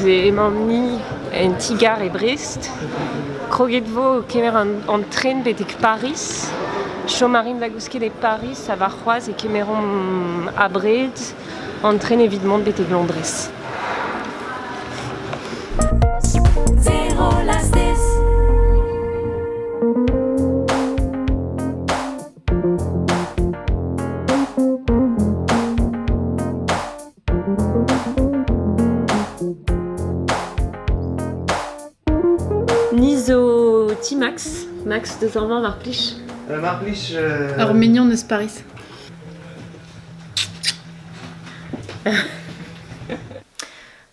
Emaomp-ni en ti-gar e Brest. Kroget vo kemer an tren betek Pariz. Chom a rimp da gousket e Pariz ha warc'hoazh e kemeromp abred an tren evit mont betek Londrez. Ni zo ti Max. Max, deus amañ mar plij. Mar plij. Ur mignon eus Paris.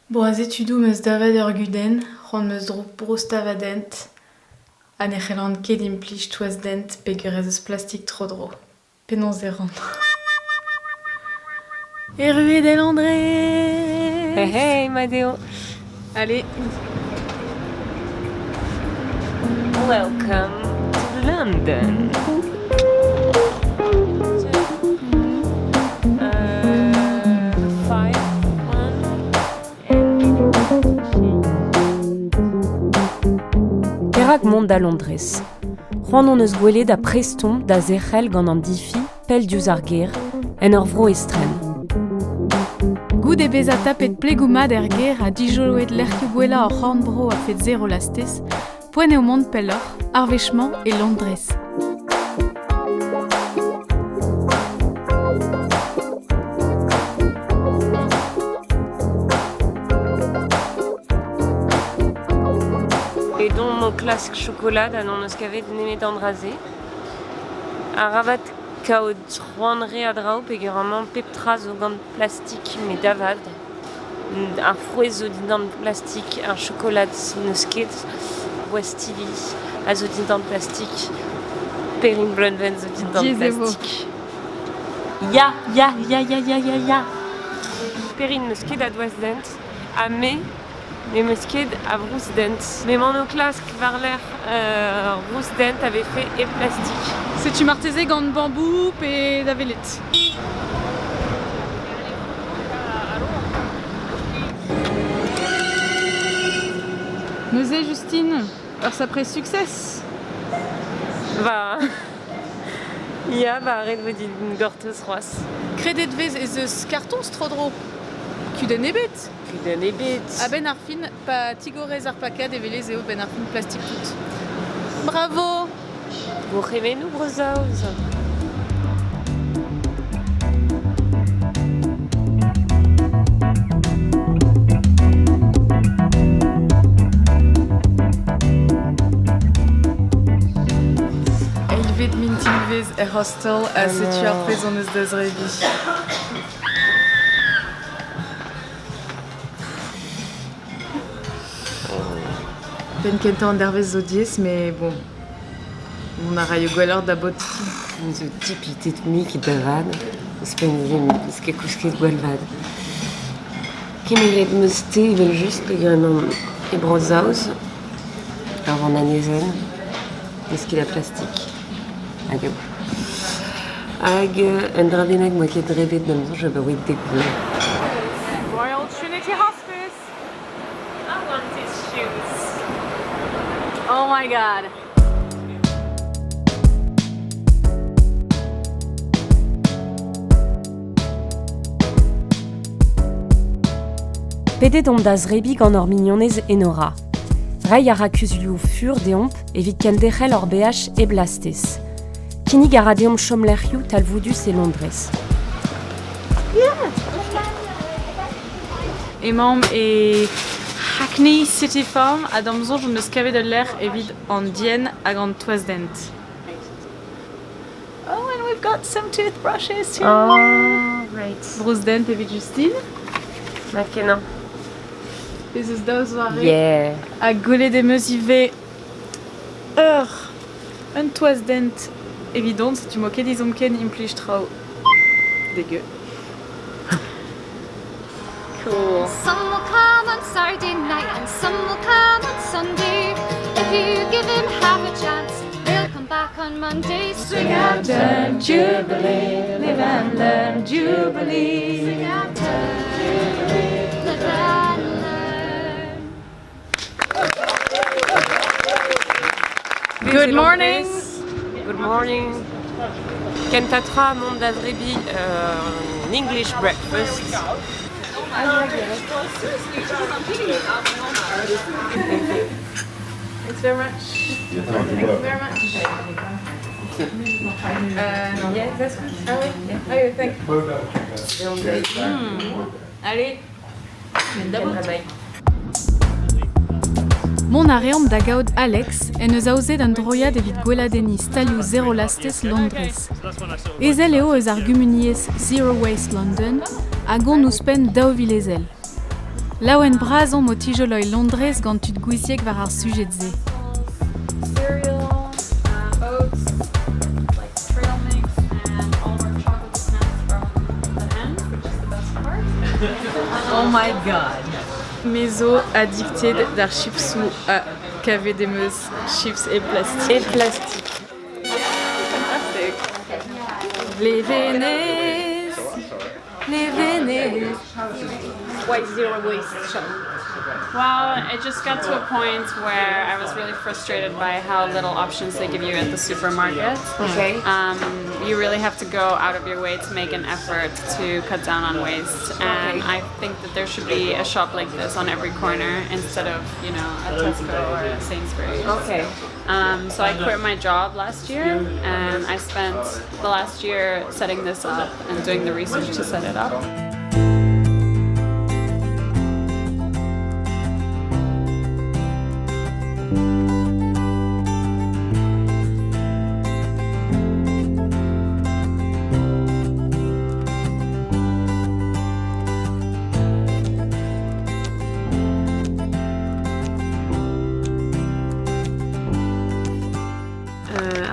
Bon, aze tudoù 'm eus davet ur gudenn, c'hoant 'm eus brostañ va dent ha ne c'hellan ket implij toaz-dent peogwir ez eus plastik tro-dro. Penaos e ran? Erruet e Londrez! Hey, hey, mat eo. Allez. Welcome to London. Five, one, Perak mont da Londrez? C'hoant hon eus gwelet ha prest omp da zerc'hel gant an difi pell diouzh ar gêr, en ur vro estren. Goude bezañ tapet plegoù mat er gêr ha dijoloet lec'hioù gwellañ hor c'horn-bro a-fet zero lastez, poent eo mont pelloc'h, ar wech-mañ e Londrez. Edon o klask chokolad ha n'hon eus kavet nemet an dra-se. Arabat kaout c'hoant re a draoù peogwir amañ pep tra zo gant plastik met da vat. Ar frouezh zo dindan plastik, ar chokolad n'eus ket, gwastilli a zo dindan plastik, Perrine Bleunven zo dindan plastik. Ya, ya, ya, ya, ya, ya, ya. Perrine n'eus ket a doaz-dent ha me n'em eus ket a vroust-dent. M'emaon o klask war-lerc'h ur vroust-dent a vefe e plastik. Setu marteze gant bambou pe da welet. Neuze, Justine, ur sapre success. Va Ya, ba ret vo din gortoz c'hoazh. Kredet 'vez ez eus kartoñs tro-dro. Kudenn ebet. Kudenn ebet. A-benn ar fin, pa tigorez ar pakad e welez eo benn ar fin plastik tout. Bravo! Gourc'hemennoù Bro-Saoz. Eilvet mintinvezh er hostel ha setu ar pezh hon eus da zebriñ. Penn-kentañ an dervezh zo diaes met bon, mont a raio gwelloc'h da baotr. Me zo dipitet-mik da vat, ouzhpenn n'eus ket kousket gwall vat. Kemeret 'm eus te evel-just peogwir emaon e Bro-Saoz, ur vannanezenn, n'eus ket a plastik. Hag hag un dra bennak 'moa ket drebet da'm soñj abaoe dek vloaz. Royal Trinity Hospice. I want these shoes. Oh my god. Pedet omp da zrebiñ gant hor mignonez Enora. Reiñ a ra kuzulioù fur deomp evit kenderc'hel hor beaj hep lastez. Kinnig a ra deomp chomlec'hioù talvoudus e Londrez. Emaomp e Hackney City Farm ha d'am soñj hon eus kavet ul lec'h evit an dienn hag an toaz-dent. Oh, and we've got some toothbrushes too. Oh, right. Brousdent evit Justine. Mat-kenañ. Ez eus daou zoare. Yeah. Ha gwelet em eus ivez ur un toaz-dent evidon, setu 'mo ket ezhomm ken implij traoù dégueu. Cool. Some will come on Saturday night and some will come on Sunday. If you give him half a chance, they'll come back on Monday. Swing out, turn, jubilee, live and learn, jubilee. Swing out, turn, jubilee, live and learn. Good Good morning. Good morning. Kentañ tra mont da zebriñ an English breakfast. Thanks very much. Thanks very much. Yeah, that's good. Ah oui. Ah oui, thank Allez. Mont a reomp da gaout Alex en deus aozet un droiad evit gweladenniñ stalioù zero lastez Londrez. Ezel eo eus ar gumuniezh Zero Waste London hag on ouzhpenn 2000 ezel. Laouen bras omp o tijoloiñ Londrez gant tud gouiziek war ar sujed-se. Cereal, oats, like trail mix, and all of our chocolate snacks from the end, which is the best part. Oh my god. Me zo addicted d'ar chipsoù ha kavet em eus chips e plastik. E plastik. Fantastic. Levenez, levenez. Why zero waste shop? Well, it just got to a point where I was really frustrated by how little options they give you at the supermarket. Okay. You really have to go out of your way to make an effort to cut down on waste. And Okay. I think that there should be a shop like this on every corner instead of, you know, a Tesco or a Sainsbury's. Okay. So I quit my job last year and I spent the last year setting this up and doing the research to set it up.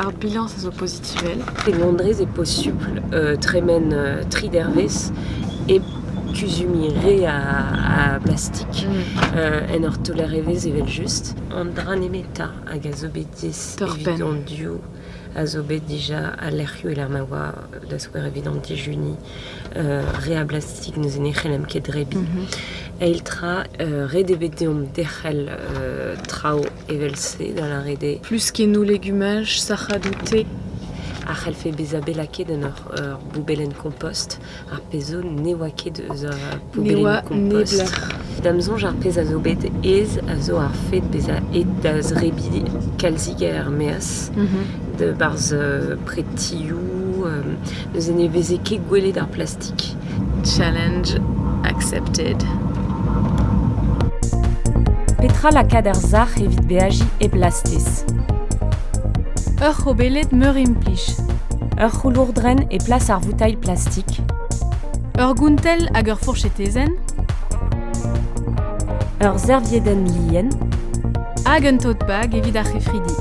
Ar bilañs a zo pozitivel. E Londrez e posupl tremen tri dervezh hep kuzumiñ re a blastik en ur taoler evezh evel-just. An dra nemetañ hag a zo bet diaes Torr-penn. evit an div a zo bet dija al lec'hioù e-lec'h ma oa da skouer evit an dijuniñ re a blastik neuze ne c'hellemp ket drebiñ. Eil tra, ret eo bet deomp derc'hel traoù evel-se da lâret eo Pluskennoù legumaj, sac'hadoù te. A c'hellfe bezañ bet lakaet en ur boubellenn kompost, ar pezh zo ne oa ket eus ur Ne oa boubellenn kompost. neblec'h. Da'm soñj ar pezh a zo bet aes a zo ar fed bezañ aet da zebriñ kalzik er-maez, da barzh pretioù, neuze ne veze ket gwelet ar plastik. Challenge accepted. Petra lakaat er sac'h evit beajiñ hep lastez? Ur c'hobeled meur implij. Ur c'houlourdrenn e plas ar voutailh plastik. Ur gountell hag ur fourchetezenn. Ur serviedenn lien. Hag un tote bag evit ar c'hefridi.